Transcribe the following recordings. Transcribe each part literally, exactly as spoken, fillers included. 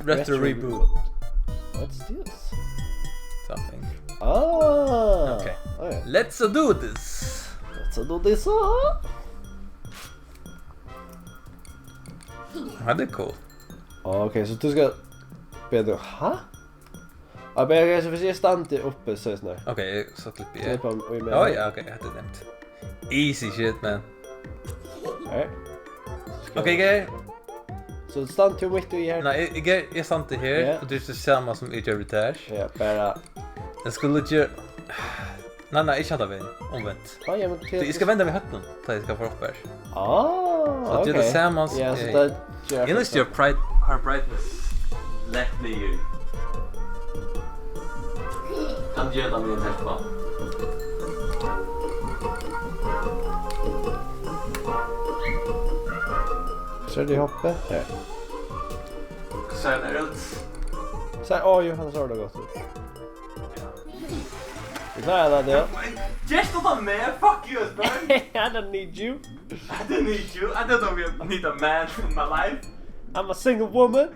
Retro reboot. What's this? Something. Ah. Okay. Okay. Let's do this. Let's do this, uh. Ja, det er cool. Ok, so tú skal be nú, ha? Ja, men ok, so hvis eg standi uppi, so er sånn her. Ok, so klippi eg. Klipp hann í meg. Oj, ja, ok, hetta er nemt. Easy shit, man. Nei. Ok, ok. So stand tú mitt í her. Nei, eg, eg, eg standi her, ja, og tú ert sama sum eg gjørdi her. Ja, bara. Eg skuldi gera, nei, nei, ikki handa vegin, omvent. Á, ja, men tí eg skal venda meg høvdinum, tá eg skal fara upp her. Ah, so ok. Ger tað saman, ja, so eh, tað ger eg. Eg lýsti jo bright, har brightness lætt niður. Kann gera tað við ein telefon. Sær tað hoppið? Ja. Sær tað út? Sær, á, jú, hann sær tað gott út. Ja. Vit klára tað, ja. Just on me, fuck you, bro. I don't need you. I don't need you. I don't need a man in my life. I'm a single woman.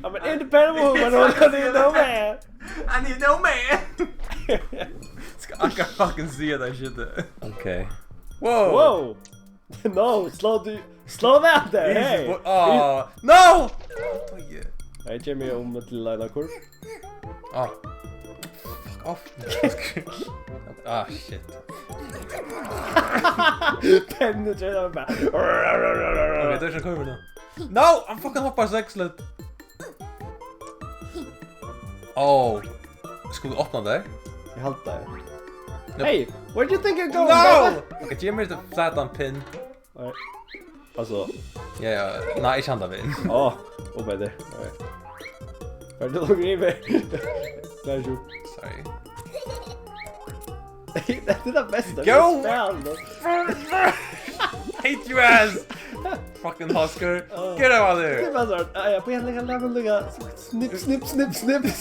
I'm an independent woman. I don't need no man. I need no man. Skal akkurat fucking siga tað shit. Ok. Wow. Wow. No, slå du, slå væl tað, easy hey. Boy. Ah, no! Oh, yeah. Eg kemur um til eina kurv. Ah. Fuck off. Ah, shit. Penetrerar bara. Ok, tað er ikki kurva nú. No, hann fucking hoppar seks lut. Oh. Skulu vit opna tær? Eg haldi tað. Nope. Hey, where do you think you're going, brother? No! Ok, gev mær hetta satan pinn. Nei. Altso. Ja, ja. Nei, ikki handa vegin. Á, uppi eftir. Nei. Hvar er tú longur yvir? Nei, jú. Sorry. Hetta er tað besta. Go! Spæl, no. Hate you ass! Fucking Oscar. Á. Get out of there! Tað er bara sånn, ja, ja, på en eller annen level, ja. Snipp, snipp, snipp. This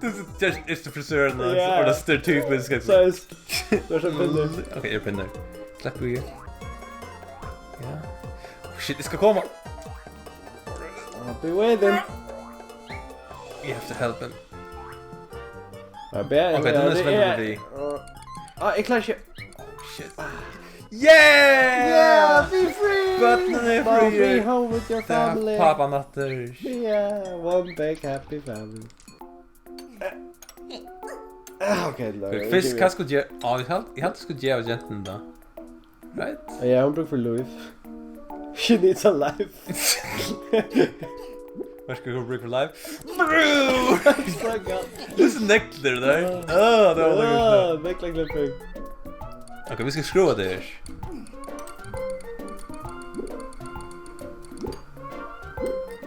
is just, it's the frisøren, ja. Og det stereotypiske. So, so, so, so, so. Ok, eg er pinner. Slepp við. Ja. Oh, shit, eg skal koma. I'll be waiting. You have to help him. Ja, be-, ok, ja, den er spennende, ja, fordi, ah, eg klári ikki. Oh, shit. Yeah! Yeah, be free! Børnini eru frí! Be home with your family. Pápan aftur. Yeah, one big happy family. Ah, ok, fyrst, hvat skuldi eg gera? Á, eg helt, eg helt, eg skuldi geva gentuni tað. Right? Ja, hon brúk fyri lív. She needs a life. Hvat skal hon brúk fyri lív? Hvussu neglir tær? Ah, tað var nakað. Neglaklipping. Ok, vit skulu skrúva tað her.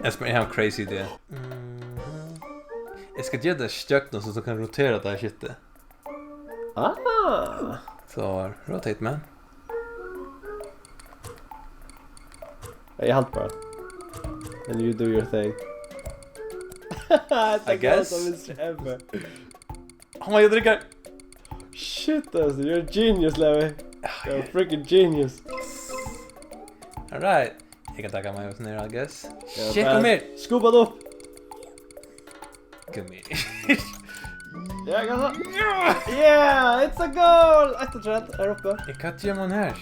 Espen, eg havi ein crazy idé. Mhm. Eg skal gera tað stjørnu, so tú kanst rotera tað her shittið. Ah! So, rotate, man. Eg haldi bara. And you do your thing. I guess. Hann var jo drikkar. Shit, altso, you're a genius, Levi. You're a freaking genius. All right. Eg kann taka meg upp her, I guess. Ja, shit, kom her. Skupa tað upp. Kom her. Ja, kom so. Yeah, it's a goal! Eitt og tretivu her uppi. Eg kann gera meg her.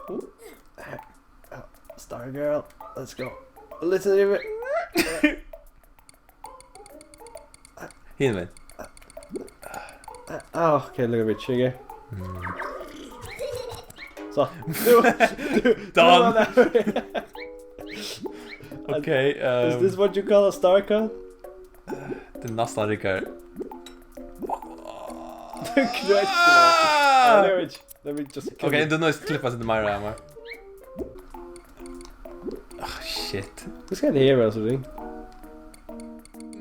Uh. Star girl, let's go. Listen to me. Hin vegin. Ah, ok, look at me, Chiggy. Mm. So. Done. Ok, is this, um, what you call a star cut? Tað er næstan rikkari. Knøtt. Ah! Let me just, let me just kill you. Ok, tú noyðist klippa seg til meira av mær. Ah, shit. Hvat skal eg gera, altso, ring?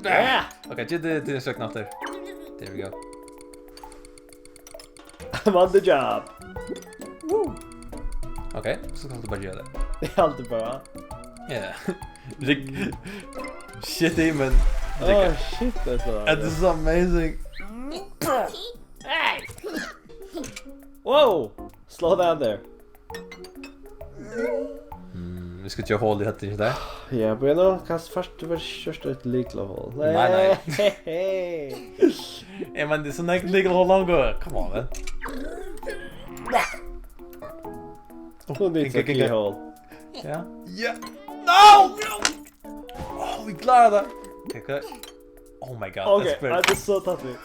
Ah! Ok, ger tað, tað er søkt aftur. There we go. I'm on the job. Woo. Ok, so kanst tú bara gera tað. Eg haldi bara. Yeah. Rig-, shit, men oh, shit, altso. That is amazing. Hey! Wow! Slow down there. Mm, vit skulu gera hol í høvdið, ikki tað? Ja, bíða nú, kanska fyrst og fremst gjørt eitt lyklahol. Nei, nei. Hey! Eg meini, tað er so nógv lyklahol longu. Come on, man. Who needs a keyhole? Ja. Ja. No! Åh, vit klára tað. Okay, okay. Oh my god, okay, that's great. Tað er so tætt við.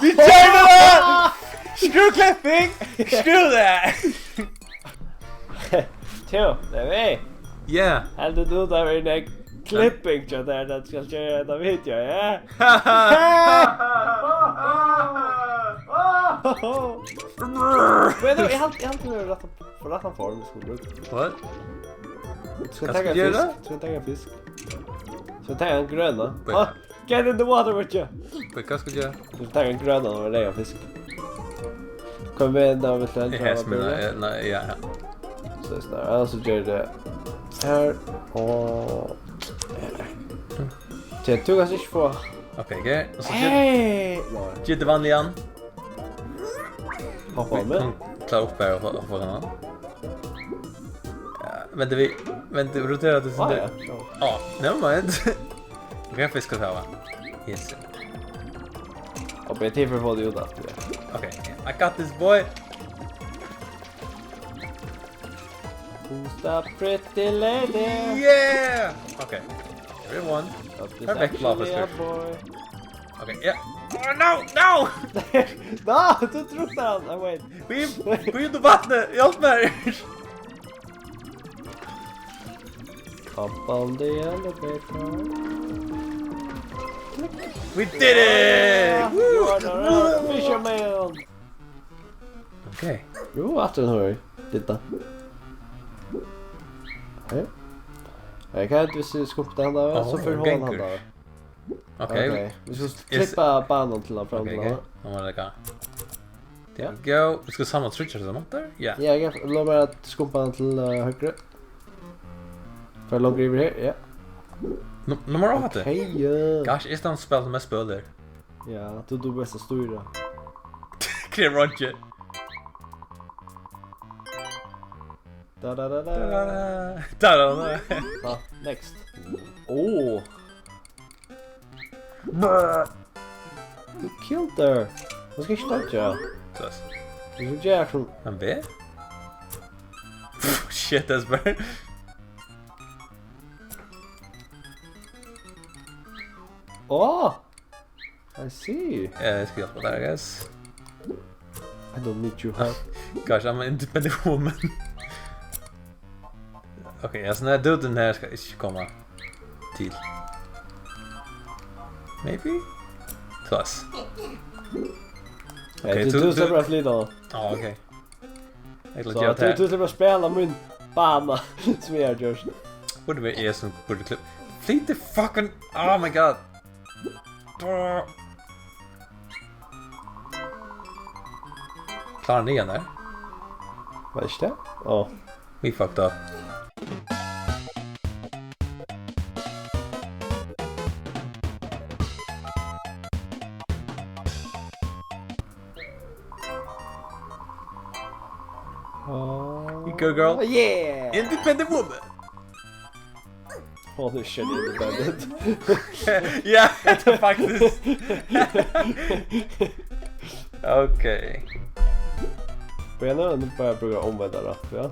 Vit gjørdu tað! Skrúv klipping! Skrúv tað! Tjo, tað er vit. Yeah. Heldur tú, tað verður nógv klipping hjá tær, tá tú skalt gera hetta video, ja? Men nú, eg haldi, eg haldi, tað er rætt. Rættan form, vit skulu brúka. What? Tú skalt taka ein fisk. Tú skalt taka ein fisk. Tú skalt taka ein grønan. Wait. Ah, get in the water with you. Wait, hvat skal eg gera? Tú skalt taka ein grønan og ein reyðan fisk. Kom við, tá vit lenda. Eg hesi, men, eh, nei, ja, ja. So er snart, og so ger eg tað her, og, ja. Tja, tú kanst ikki fáa. Ok, ok. Og so ger, hey! Ger tað vanliga. Hoppa á meg. Kom, klára upp her og hoppa, hoppa á. Ja, vent, vit, vent, rotera tað. Ah, ja, ja. Ah, never mind. Vit fiskar her, va? Yes. Og B T fyri at fáa tað út aftur, ja. Ok, I got this, boy. Who's the pretty lady? Yeah! Ok. Everyone. Perfekt, Lava Fisker. Boy. Ok, ja. Oh, no, no! No, tú druknar hann. Oh, wait. Hví, hví út í vatnið? Hjálp mær. Up on the elevator. We did it! Yeah, woo! You are the real fisherman. Ok. Jú, aftur ein hurra. Titta. Ok. Eh, hvat er tað, vit skumpa hana, so fer hon hana. Ok. Ok, vit skulu klippa banan til hann. Ok, ok. Nú má eg leggja. There we go. Vit skulu samla tríggjar sovorðnar. Ja. Ja, lat meg skumpa hann til, eh, høgru. Fer longur yvir her, ja. Nú, nú má eg hava tað. Ok, ja. Gosh, eg standi og spæli mest bølir. Ja, tú, tú best at stýra. Krevur einki. Da, da, da, da. Da, da, da. Ah, next. Oh. You killed her. Hon skal ikki dodge. Yes. Tú skal gera sum. Ein B? Shit, that's better. Oh! I see. Ja, eg skal hjálpa tær, I guess. I don't need your help. Gosh, I'm an independent woman. Ok, altso, nei, dútin her skal ikki koma til. Maybe? Plus. Ok, tú, tú sleppur at flyta hann. Ah, ok. Eg ætli at gera tað. So, tú, tú sleppur at spæla mín bana, sum eg havi gjørt. Burdi verið eg sum burdi klipp-, flyt the fucking, oh my god. Klára niðan har. Var ikki tað? Ó. We fucked up. Go, girl. Yeah! Independent woman. Holy shit, independent. Ja, faktiskt. Ok. Bíða nú, nú bara brúka omvendar rætt, ja.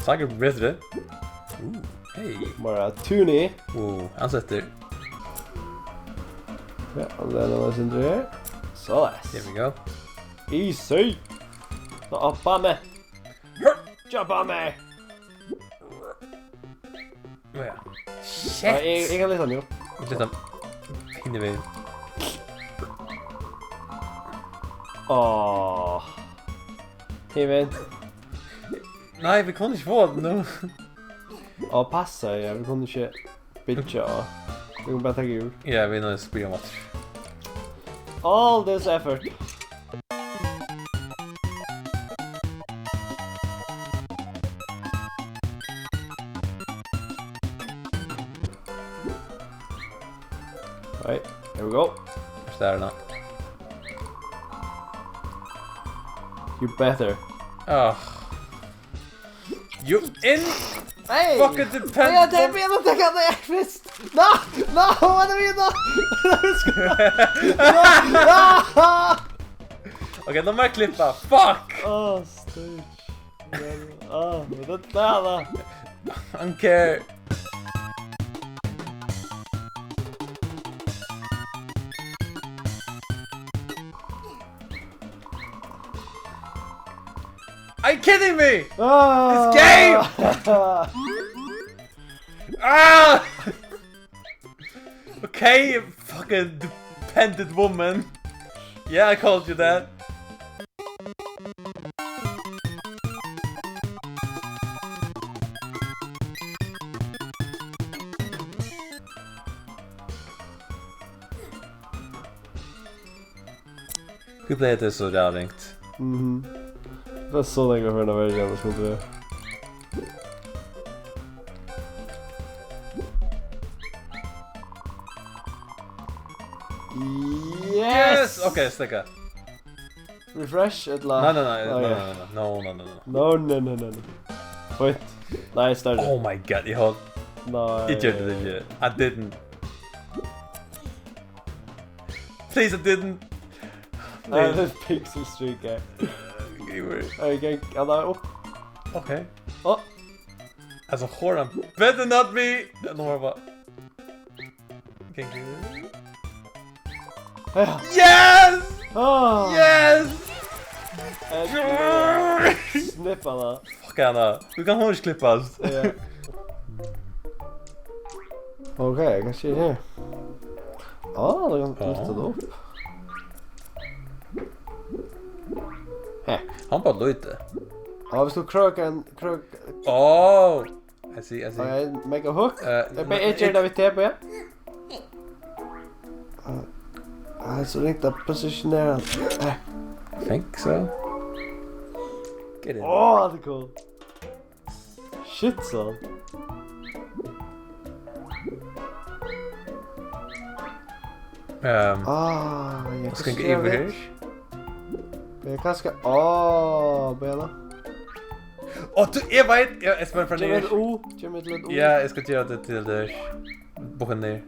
Sangurin betri. Uh, hey. Bara Tuni. Uh, ansettur. Ja, hann er nú sindur her. So, there we go. Easy. Nå, upp á meg. Jump á meg. Ja. Shit. Ja, eg, eg kann lyfta meg upp. Lyfta hinvegin. Áh. Hinvegin. Nei, vit kunnu ikki fáa tað nú. Áh, passa, ja, vit kunnu ikki byggja, áh. Vit kunnu bara taka yvir. Ja, vit kunnu spyrja um aftur. All this effort. Right, here we go. Stærna. Better. Ah. You in Hey! Fucking depend Hey, on det blir noe, det kan jeg fist! No! No! What are you not? No! No! Ok, nå må jeg klippe. Fuck! Åh, stage. Åh, men det der, da. I don't care. Are you kidding me? Ah! This game! Ah! Okay, fucking dependent woman. Yeah, I called you that. Hví bleiv tað so ræðuligt? Mhm. Tað er so leingi, fyrr enn at vera ígjøgnum, skuldi verið. Yes! Yes! Ok, steðga. Refresh, ella? Nei, nei, nei, nei, nei, nei, nei, no, no, no, no. No, no, no, no, no. Wait. Nei, størri. Oh my god, eg helt. Nei. Eg gjørdi tað ikki. I didn't. Please, I didn't. Nei, please. Tað er pixel streak her. Gamer. Ok, hann er upp. Ok. Á. Altso, horan. Better not be. Nú var bara. Thank you. Ja. Yes! Á. Yes! Eh, snippa hana. Fuck hana. Tú kanst ikki klippast. Ja. Ok, eg kann siga her. Á, tú kanst lyfta tað upp. Her. Hann bara lítið. Á, viss tú krøkar ein, krøk- Á! I see, I see. Ok, mega hook. Eh, eg bara, eg geri tað við tepi, ja. Ah, ah, so ringt at positionera. Eh. I think so. Get in. Á, tað er cool. Shit, so. Ehm, ah, ja, skal eg yvir her? Ja, kanska. Á, bíða. Á, tú, eg veit! Ja, eg spæli frá niður. Gevur mær eitt U, gevur mær eitt lítið U. Ja, eg skal gera tað til tær. Bukka niður.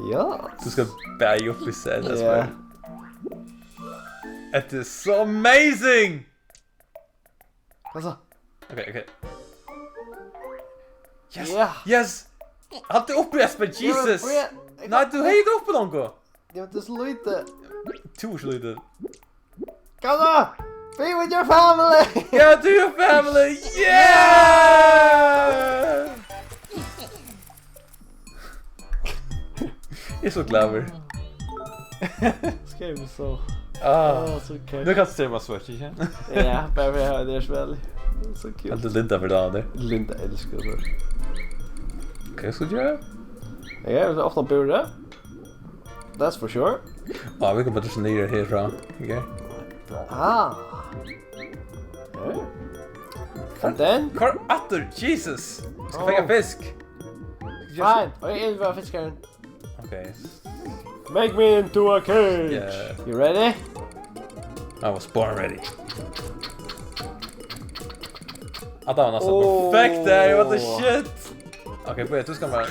Ja. Tú skalt bæði upp í senn, eg spæli. Hetta er so amazing! Hvat so? Ok, ok. Yes! Ja. Yes! Halt teg uppi, Espen, Jesus! Ja, men, ja, nei, tú hevði tað uppi longu! Ja, men tað er so lítið. Tú ert so lítil. Kom so! Be with your family! Yeah, to your family! Yeah! Eg eri so glaður. Skal eg so? Ah. Á, so cute. Nú kanst tú sita svørt, ikki? Ja, bara fyri at hava tað spæl. So cute. Heldur Linda fyri tað, Linda elskar svørt. Hvat skal eg gera? Ja, vit hava ofta búr, ja. That's for sure. Á, vit kunnu bara niður herfrá. Ok. Ah. Eh? And then? Koyr aftur, Jesus! Eg skal fanga fisk. Fine. Og eg vil vera fiskarin. Ok. Make me into a cage. Yeah. You ready? I was born ready. Á, tað var næstan perfekt, eh, what the shit? Ok, bíða, tú skalt bara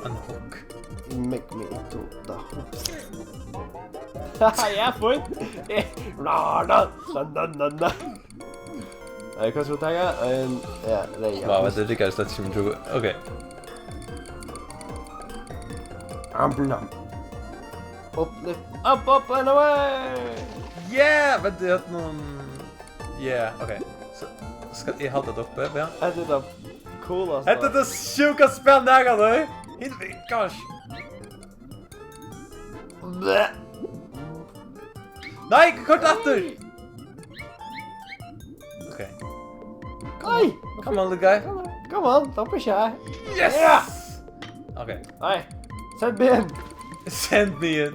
unhook. Make me into the hook. Ja, fínt. Na, na, na, na, na. Nei, hvat skal eg taka? Ein, ja, nei, ja. Vá, vent, tað riggar slett ikki, men trúgv. Ok. Ampla. Up, lift, up, up and away! Yeah! Vent, eg havi nú. Yeah, ok. So, skal eg halda tað uppi, ja? Hetta er tað coolasta. Hetta er tað sjúkasta spæl nakrantíð, tú. Hin, gosh. Bleh. Nei, koyr tað aftur. Ok. Oi! Come on, little guy. Come on, come on, don't be shy. Yes! Yeah! Ok. Nei, send me in. Send me in.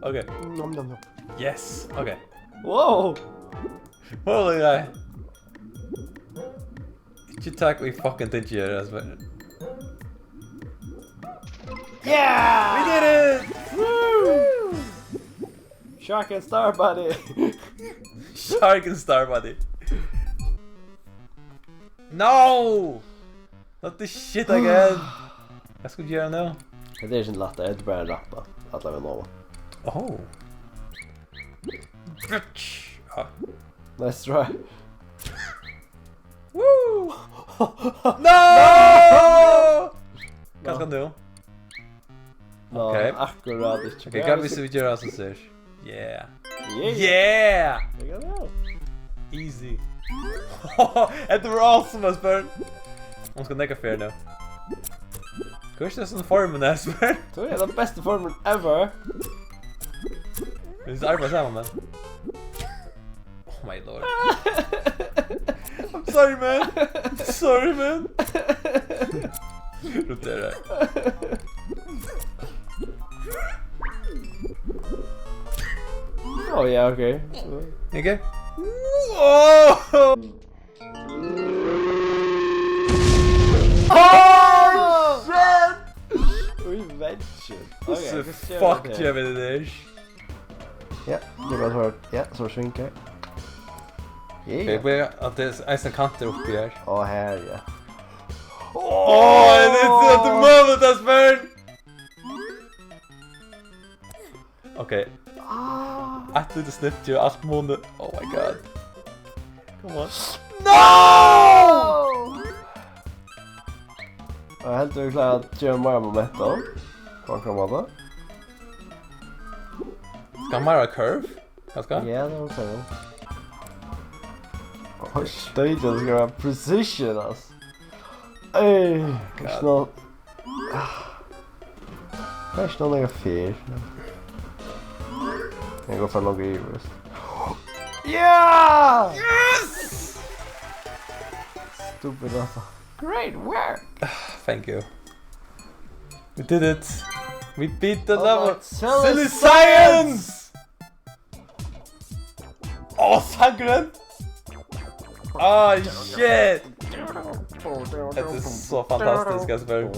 Ok. Nom, nom, nom. Yes, ok. Wow! Wow, little guy. Ikki tak í fucking tingi her, altso. Yeah! We did it! Woo! Shark and Star Buddy. Shark and Star Buddy. No! Not this shit again. Hvat skal eg gera nú? Hetta er ikki lætt, hetta er bara at rappa. Alla vega nóg. Oh. Bitch. Ah. Nice try. Woo! No! Hvat skal nú? Ná, ok, akkurát ikki. Ok, hvat hvis vit gera so her? Yeah. Yeah! Yeah! Easy. Hetta var awesome, Esbern. Hon skal nekka ferð nú. Hvat er tað sum formin, Esbern? Tú er tann besti formin ever. Vit arbeiða saman, man. Oh my lord. I'm sorry, man. Sorry, man. Rotera. Oh, yeah, okay. Okay. Whoa! Oh, shit! We mentioned. Okay, so fuck Jimmy the Dish. Ja, det var så. Ja, so svinga. Yeah. Okay, but at this, I still can't do here. Oh, hell yeah. Oh, and it's at the moment, that's burn. Okay. Ah. At the snip to alt munnen. Oh my god. Come on. No! Og heldur tú klárar at gera meira momentum? Hvat kann man ta? Skal meira curve? Hvat skal? Ja, det var så. Oj, det skal være precision, altså. Ej, ikke noe. Det er ikke noe jeg er fair. Jeg går for langt i, visst. Yeah! Yes! Stupid, altså. Great work! Thank you. We did it! We beat the level! Silly science! Åh, sangurin! Ah, shit! Hetta er so fantastiskt, Esbern.